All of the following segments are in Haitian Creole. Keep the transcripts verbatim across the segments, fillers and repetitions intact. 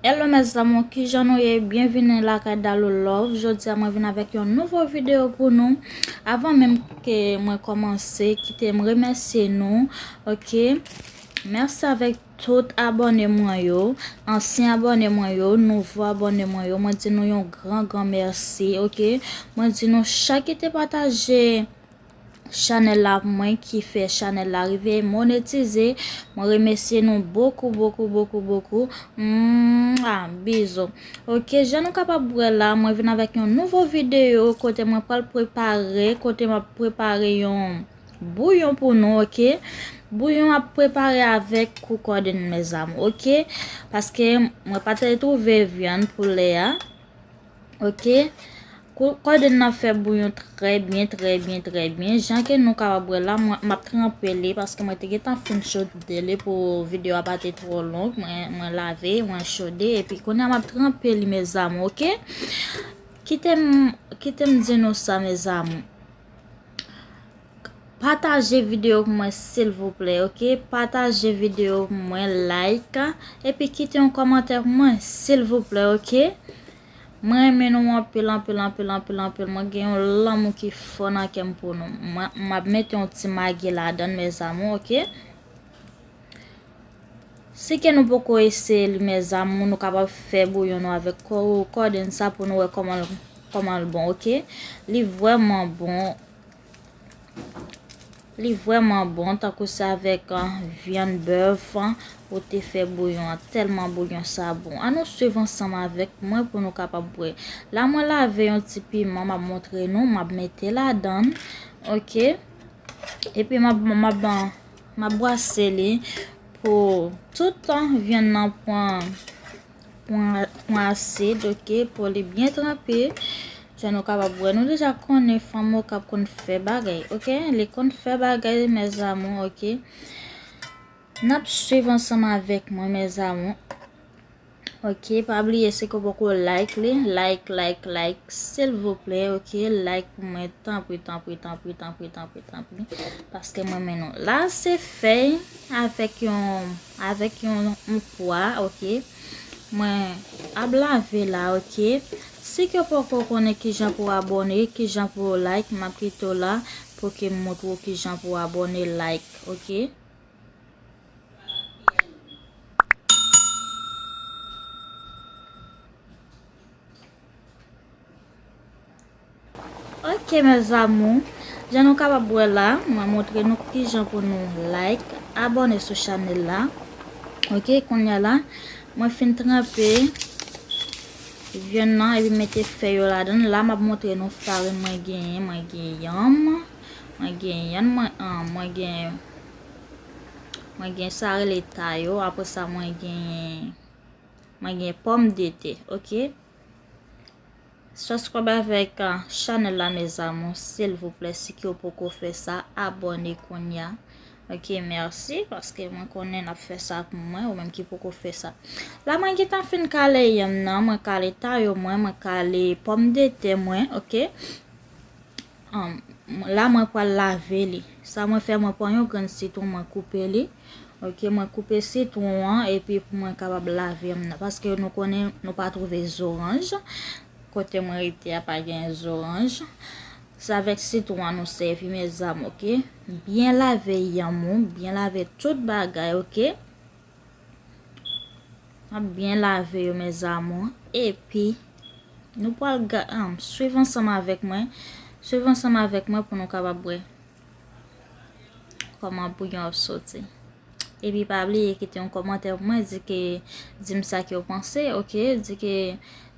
Hello mes amours, kijan nou ye? Byenvini lakay Dalou Love. Jodi a mwen vin avèk yon nouvo videyo pou nou. Avan menm ke mwen kòmanse, kite m remèsye nou, oke? Mèsi avèk tout abòne mwen yo, ansyen abòne mwen yo, nouvo abòne mwen yo. Mwen di nou yon gran, gran mèsi, oke? Mwen di nou chak ki te pataje chanèl la pou mwen, ki fè chanèl la rive monetize. Mwen remèsye nou bokou, bokou, bokou, bokou. Mwa, bizou. Oke, jan nou kapab wè la, mwen vin avèk yon nouvo videyo kote mwen pral prepare, kote mwen prepare yon bouyon pou nou, oke? Bouyon ap prepare avèk kou kòden, mes amours, oke? Paske mwen pa te twouve vyann pou lè a. Oke. Kou-, kòden nan fè bouyon trè byen, trè byen, trè byen. Jan ke nou kapab wè la, mwen, m ap tranpe li paske mwen te gentan fin chode li pou videyo a pa te twò long. Mwen, mwen lave, mwen chode, epi kounye a m ap tranpe li, mes amours, oke? Kite m, kite m di nou sa, mes amours. Pataje videyo pou mwen, silvouplè, oke? Pataje videyo pou mwen, like, epi kite yon kòmantè pou mwen, silvouplè, oke? Mwen renmen nou anpil, anpil, anpil, anpil, anpil. Mwen gen yon lanmou ki fò nan kè m pou nou. Mwen, m ap mete yon ti magi ladan, mes amours, oke? Si ke nou poko eseye li, mes amours, nou kapab fè bouyon nou avèk kò-, kòden sa pou nou wè kòman l, kòman l bon, oke? Li vrèman bon. Li vrèman bon, tankou se avèk, ah, vyann bèf, ah, ou te fè bouyon an. Tèlman bouyon sa bon. Ann nou swiv ansanm avèk mwen pou nou kapab wè. La, mwen lave yon ti piman, m ap montre nou, m ap mete ladan, oke? Epi m ap, m ap, m ap bwase li pou tout, ah, vyann nan pran, pran, pran asid, oke, pou li byen tranpe. Jan nou kapab wè, nou deja konnen fanm Okap konn fè bagay, oke? Li konn fè bagay, mes amours, oke? N ap swiv ansanm avèk mwen, mes amours. Oke, pa bliye, si ke w poko like li, like, like, like, silvouplè, oke? Like pou mwen, tanpri, tanpri, tanpri, tanpri, tanpri, tanpri. Paske mwen renmen nou. La, se fèy avèk yon, avèk yon, yon pwa, oke? Mwen ap lave la, oke? Si ke w poko konnen kijan pou w abòne, kijan pou w like, m ap kite w la pou ke m montre w kijan pou w abòne, like, oke? Oke, mes amours, jan nou kapab wè la, mwen montre nou kijan pou nou like, abòne sou chanèl la. Oke, kounye a la, mwen fin tranpe vyann nan epi mete fèy yo ladan. La, m ap montre nou farin mwen genyen. Mwen gen yanm, mwen gen yanm, mwen, ah, mwen gen, mwen gen sa rele tayo. Apre sa, mwen gen, mwen gen pòmdetè, oke? Subscribe avèk, ah, chanèl la, mes amours, silvouplè, si ke w poko fè sa, abòne kounye a. Oke, mèsi, paske mwen konnen n ap fè sa pou mwen, ou menm ki poko fè sa. La, mwen gentan fin kale yanm nan, mwen kale tayo mwen, mwen kale pòmdetè mwen, oke? Ahn, la, mwen pral lave li. Sa mwen fè, mwen pran yon grenn sitwon, mwen koupe li. Oke, mwen koupe sitwon an, epi pou mwen kapab lave yanm nan. Paske nou konnen nou pa twouve zoranj. Kote mwen rete a pa gen zoranj. Se avèk sitwon an nou sèvi, mes amours, oke? Byen lave yanm ou, byen lave tout bagay, oke? M ap byen lave yo, mes amours. Epi, nou pral ga-, ahn, swiv ansanm avèk mwen. Swiv ansanm avèk mwen pou nou kapab wè kòman bouyon ap soti. Epi pa bliye kite yon kòmantè pou mwen, di ke, di m sa ke w panse, oke? Di ke,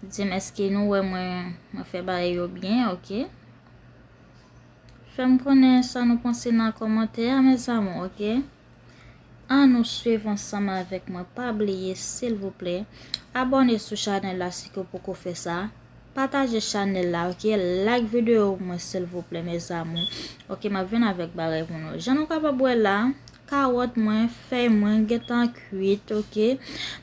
di m èske nou wè mwen, mwen fè bagay yo byen, oke? Fè m konnen sa nou panse nan kòmantè a, mes amours, oke? Ann nou swiv ansanm avèk mwen. Pa bliye, silvouplè, abòne sou chanèl la si ke w poko fè sa. Pataje chanèl la, oke? Like videyo pou mwen, silvouplè, mes amours. Oke, m ap vin avèk bagay pou nou. Jan nou kapab wè la, kawòt mwen, fèy mwen gentan kwit, oke?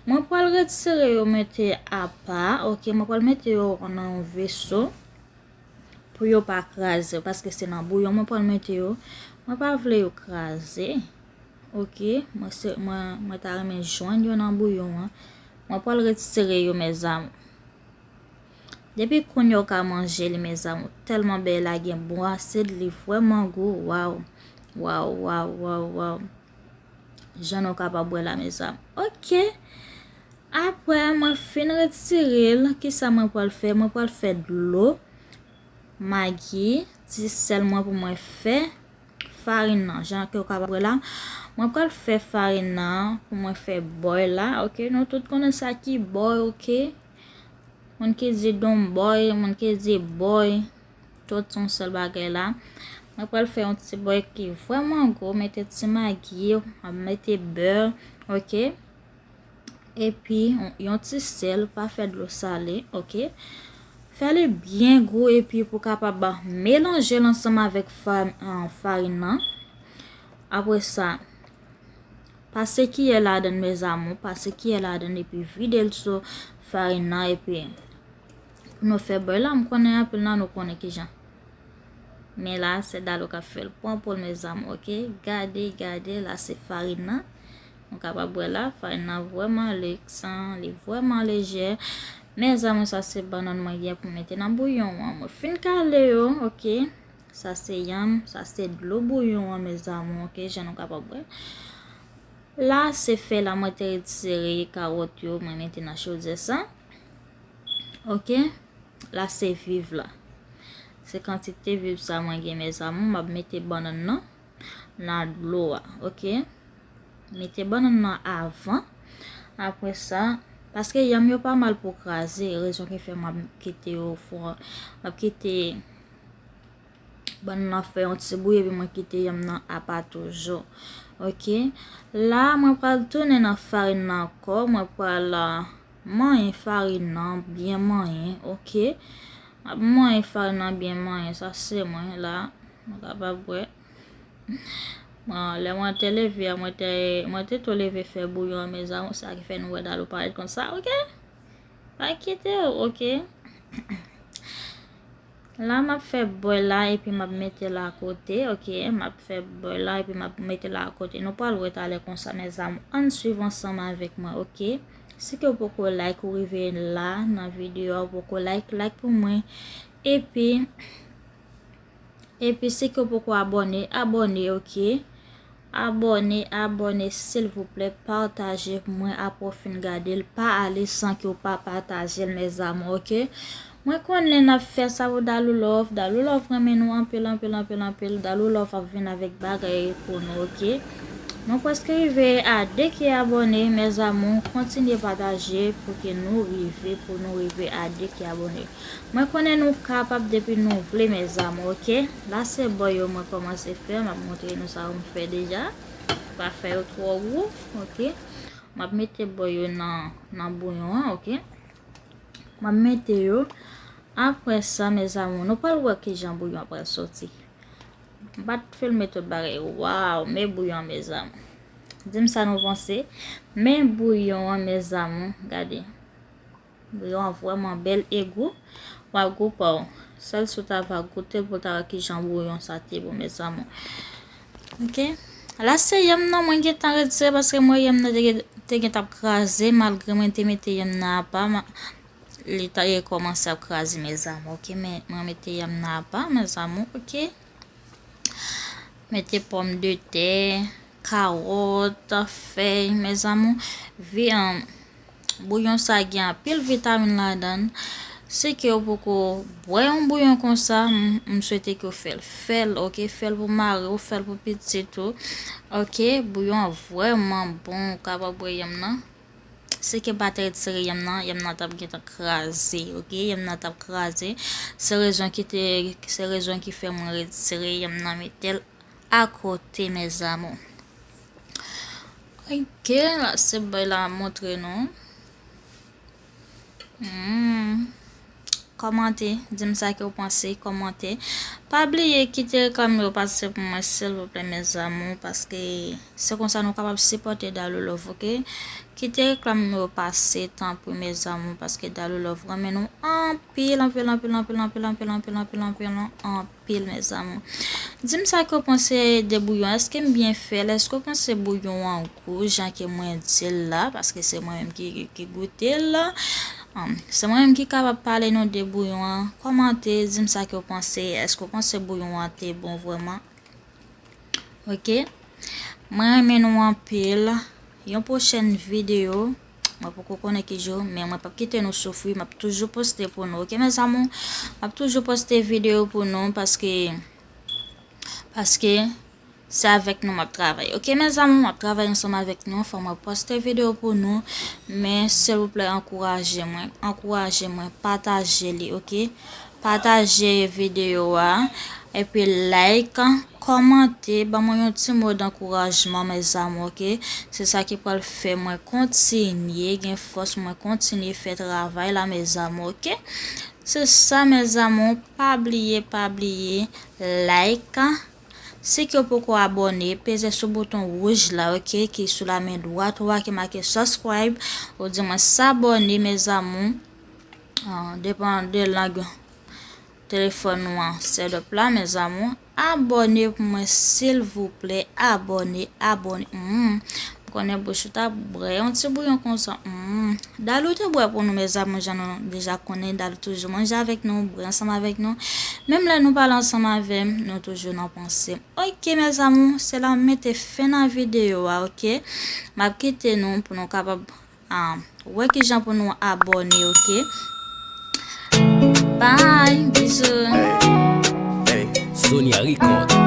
Mwen pral retire yo, mete apa, oke? Mwen pral mete yo nan yon veso pou yo pa kraze, paske se nan bouyon mwen pral mete yo. Mwen pa vle yo kraze. Oke, mwen se, mwen, mwen ta renmen jwenn yo nan bouyon an. Mwen pral retire yo, mezanmi. Depi kounye a w ka manje li, mezanmi. Tèlman bèy la gen bon asid, li vrèman gou. Waw. Waw, waw, waw, waw. Jan nou kapab wè la, mezanmi. Ok. Apre, mwen fin retire l, kisa mwen pral fè? Mwen pral fè dlo, magi, ti sèl mwen pou mwen fè farin nan. Jan ke w kapab wè la, mwen pral fè farin nan pou mwen fè bòy la. Ok, nou tout konnen sa ki bòy, ok? Moun ki di donbòy, moun ki di bòy, tout se yon sèl bagay la. Mwen pral fè yon ti bòy ki vrèman gou, mete ti magi, mete bè, ok? Epi yon, yon ti sèl, pa fè dlo sale, ok? Fè li byen gou epi pou kapab melanje l ansanm avèk fa-, an, farin nan. Apre sa, pase kiyè ladan, mezanmi, pase kiyè ladan epi vide l sou farin nan epi pou nou fè bòy la, m konnen anpil nan nou konnen kijan. Men la, se Dalou k ap fè l. Pran pou l, mezanmi, ok? Gade, gade, la se farin nan. Nou kapab wè la, farin nan vrèman leksan, li vrèman lejè. Mezanmi, sa se bannann mwen gen pou mete nan bouyon an. Mwen fin kale yo, ok? Sa se yanm, sa se dlo bouyon an, mezanmi, ok? Jan nou kapab wè. La, se fèy la mwen te retire kawòt yo, mwen mete nan chodyè sa. Ok? La se viv la. Se kantite viv sa mwen gen, mezanmi, m ap mete bannann nan nan dlo a, ok? Mete bannann nan avan. Apre sa, paske yanm yo pa mal pou kraze, rezon ki fè m ap kite yo fò, m ap kite bannann nan fè yon ti bouyi, epi mwen kite yanm nan apa toujou. Ok? La, mwen pral tounen nan farin nan ankò, mwen pral, ah, manyen farin nan, byen manyen, ok? M ap manyen farin nan byen manyen, sa se mwen la, nou kapab wè. Mwen, lè mwen te leve a, mwen te, mwen te tou leve fè bouyon an, mezanmi, sa ki fè nou wè Dalou parèt konsa, ok? Pa kite yo, ok? La, m ap fè bòy la epi m ap mete l akote, ok? M ap fè bòy la epi m ap mete l akote. Nou pral wè talè konsa, mezanmi. Ann swiv ansanm avèk mwen, ok? Si ke w poko like, ou rive la nan videyo a, ou poko like, like pou mwen. Epi, epi si ke w poko abòne, abòne, ok? Abòne, abòne, silvouplè, pataje pou mwen apre w fin gade l. Pa ale san ke w pa pataje l, mezanmi, ok? Mwen konnen n ap fè sa pou Dalou Love. Dalou Love renmen nou anpil, anpil, anpil, anpil. Dalou Love ap vin avèk bagay pou nou, ok? Nou prèske rive a de K abòne, mezanmi. Kontinye pataje pou ke nou rive, pou nou rive a de K abòne. Mwen konnen nou kapab depi nou vle, mezanmi, ok? La se bòy yo mwen kòmanse fè, m ap montre nou sa yo m fè deja. Pa fè yo twò gou, ok? M ap mete bòy yo nan, nan bouyon an, ok? M ap mete yo. Apre sa, mezanmi, nou pral wè kijan bouyon an pral soti. M pa t filme tout bagay. Waw, men bouyon an, mezanmi. Di m sa nou panse. Men bouyon an, mezanmi. Gade. Bouyon an vrèman bèl e gou. W ap gou pa w. Sèl si w ta va goute l pou w ta wè kijan bouyon sa te bon, mezanmi. Ok. La se yanm nan mwen gentan retire paske mwen yanm nan te gen, te gentan ap kraze malgre mwen te mete yanm nan apa. Ma, li ta rekòmanse ap kraze, mezanmi. Ok, men mwen mete yanm nan apa, mezanmi. Ok. Mete pòmdetè, kawòt, fèy, mezanmi. Vi, an, bouyon sa gen anpil vitamin ladan l. Si ke w poko bwè yon bouyon konsa, m, m swete ke w fè l. Fè l, ok? Fè l pou mari w, fè l pou pitit ou. Ok? Bouyon an vrèman bon, ou kapab bwè yanm nan. Si ke m pa t retire yanm nan, yanm nan t ap gentan kraze, ok? Yanm nan t ap kraze. Se rezon ki te, se rezon ki fè mwen retire yanm nan, mete l akote, mezanmi. Ok, la se bòy la montre nou. Hmm. Kòmante, di m sa ke w panse, kòmante. Pa bliye kite reklam yo pase pou mwen, silvouplè, mezanmi, paske se konsa nou kapab sipòte Dalou Love, ok? Kite reklam yo pase, tanpri, mezanmi, paske Dalou Love renmen nou anpil, anpil, anpil, anpil, mezanmi. Di m sa ke w panse de bouyon. Èske m byen fè l? Èske w panse bouyon an gou jan ke mwen di l la? Paske se mwen menm ki, ki goute l. Um, se mwen menm ki kapab pale nou de bouyon an. Kòmante, di m sa ke w panse. Èske w panse bouyon an te bon vrèman? Ok. Mwen renmen nou anpil. Yon pwochèn videyo, mwen poko konnen ki jou, men mwen p ap kite nou soufri, m ap toujou poste pou nou. Ok, mes amours? M ap toujou poste videyo pou nou paske, paske se avèk nou m ap travay. Ok, mes amours, m ap travay ansanm avèk nou. Fò mwen poste videyo pou nou. Men, silvouplè, ankouraje mwen. Ankouraje mwen. Pataje li, ok? Pataje videyo a. Epi like, kòmante, ban mwen yon ti mo dankourajman, mes amours, ok? Se sa ki pral fè mwen kontinye gen fòs, mwen kontinye fè travay la, mes amours, ok? Se sa, mes amours, pa bliye, pa bliye, like. Si ke w poko abòne, peze sou bouton wouj la, ok, ki sou la men dwat ou a, ki make subscribe, ou di mwen s'abonner, mes amours. Ah, depan de lang telefòn ou an, set up la, mes amours. Abòne pou mwen, silvouplè. Abòne, abòne. Hmm. M konnen bouch ou ta bwè yon ti bouyon konsa. Hmm. Dalou te bwè pou nou, mes amours, jan nou deja konnen. Dalou toujou manje avèk nou, bwè ansanm avèk nou. Menm lè nou pale ansanm avè m, nou toujou nan panse m. Ok, mes amours, se la m mete fen nan videyo a, ok? M ap kite nou pou nou kapab, ah, wè kijan pou nou abòne, ok? Bye, bizou. Hey, Sonia Record.